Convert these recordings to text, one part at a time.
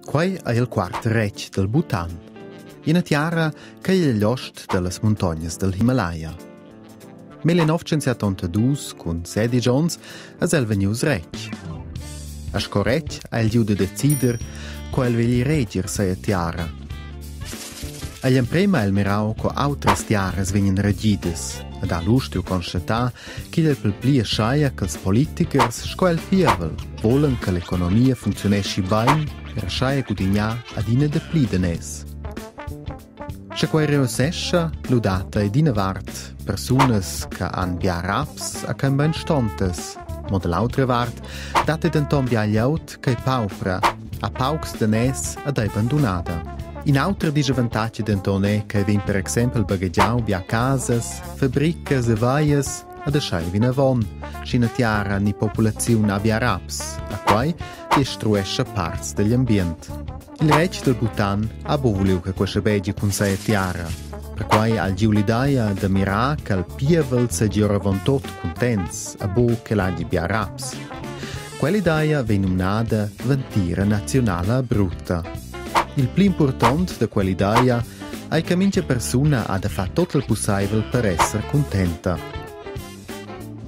Quei ei il quart retg dal Bhutan, ina tiara ch'ei egl ost dallas muntognas dal Himalaya. 1972, cun sedisch onns, es el vegnius retg. A sco retg ha el giu da decider co el vegli reger sia tiara. Agl emprem ha el mirau co autras tiaras vegnan regidas ed ha lu stuiu constatar ch'igl ei pel pli ascheia ch'ils politichers sco el pievel volan che l'economia funcziuneschi bein per ascheia gudignar adina dapli daners. Sche quei reussescha, lu dat ei d'ina vart persunas che han bia raps e ch'ein beinstontas, mo dall'autra vart dat ei denton bia glieud ch'ei paupra, ha paucs daners ed ei bandunada. In auter disavantatg denton è che vegn per exempel baghegiau bia casas, fabricas e vaias ed aschia vinavon, sch'ina tiara ni populaziun ha bia raps, a quai destruescha parts degl ambient. Il retg dal Bhutan ha buc vuliu che quei schabegia cun sia tiara. Perquai ha el giu l'ideia da mirar ch'el pievel seigi oravontut cuntents e buc ch'el hagi bia raps. Quell'ideia vegn numnada ventira naziunala brutta. Il pli impurtont da quell'ideia ei che mintga persuna ha da far tot il pusseivel per esser cuntenta.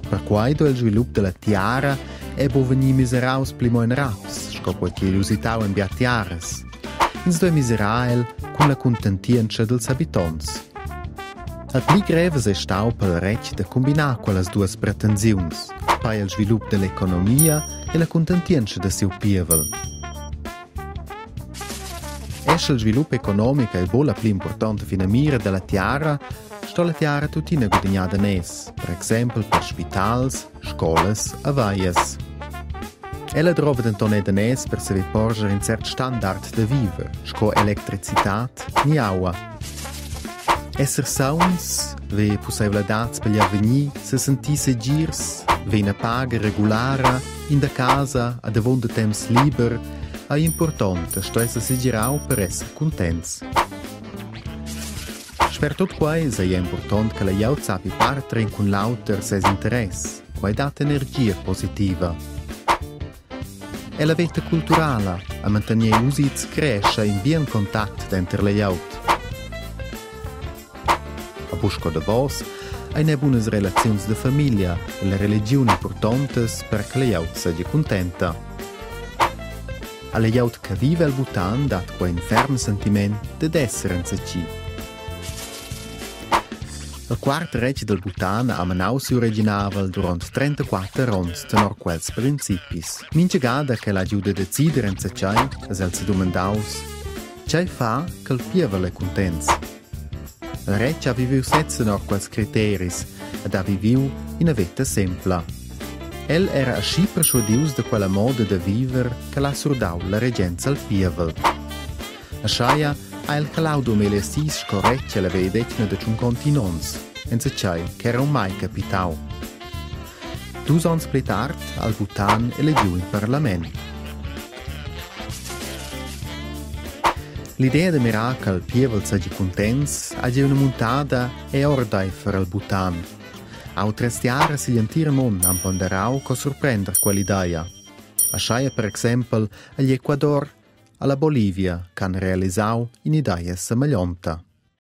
Perquai do il svilup dalla tiara è buc vegnir miseraus pli mo en raps, sco quei ch'igl usitau en bia tiaras. Ins duei miserar el cun la cuntentientscha dils habitonts. Il pli grev ei stau pel retg da cumbinar quellas duas pretensiuns, pia il svilup dall'economia e la cuntentientscha da siu pievel. Era sch'il svilup economic ei buc la pli impurtonta finamira dalla tiara, sto la tiara tuttina gudignar daners, per exempel per spitals, scolas e vaias. Ella drova denton era daners per saver porscher in cert standard da viver, sco electricitad ni aua. Esser sauns, ver pusseivladads per gl'avegnir, sesentir segirs, ver ina paga regulara, in da casa ad avonda temps liber, ei impurtont e sto esser segirau per esser cuntents. Sper tut quai seigi impurtont che la glieud sappi parter in cun l'auter ses interess. Quai dat energia positiva. E la veta culturala a mantegner usits creescha in bien contact denter la glieud. A Busco davos ein er bunas relaziuns da famiglia e la religiun impurtontas per che la glieud seigi cuntenta. Alla glieud che viva el Bhutan dat quei in ferm sentiment dad esser enzatgi. Il quart retg dal Bhutan ha menau siu reginavel duront 34 onns tenor quels principis. Mintga gada ch'el ha giu da decider enzatgei, es el sedumandaus: Tgei fa ch'el pievel ei cuntents? Il retg ha viviu sez tenor quels criteris ed ha viviu ina veta sempla. El era aschi perschuadius da quella moda da viver ch'el ha surdau la regenza al pievel. Ascheia ha el calau 2006 sco retg alla vegliadetgna da tschuncontin onns, enzatgei ch'era aunc mai capitau. Dus onns pli tard ha il Bhutan elegiu in parlament. L'idea da mirar ch'al pievel seigi cuntents hagi una muntada è ordaifer al Bhutan. Autras tiaras igl entir mund han ponderau co surprender quell'idea. Ascheia per exempel agl Ecuador, alla Bolivia ch'han realisau in'idea semeglionta.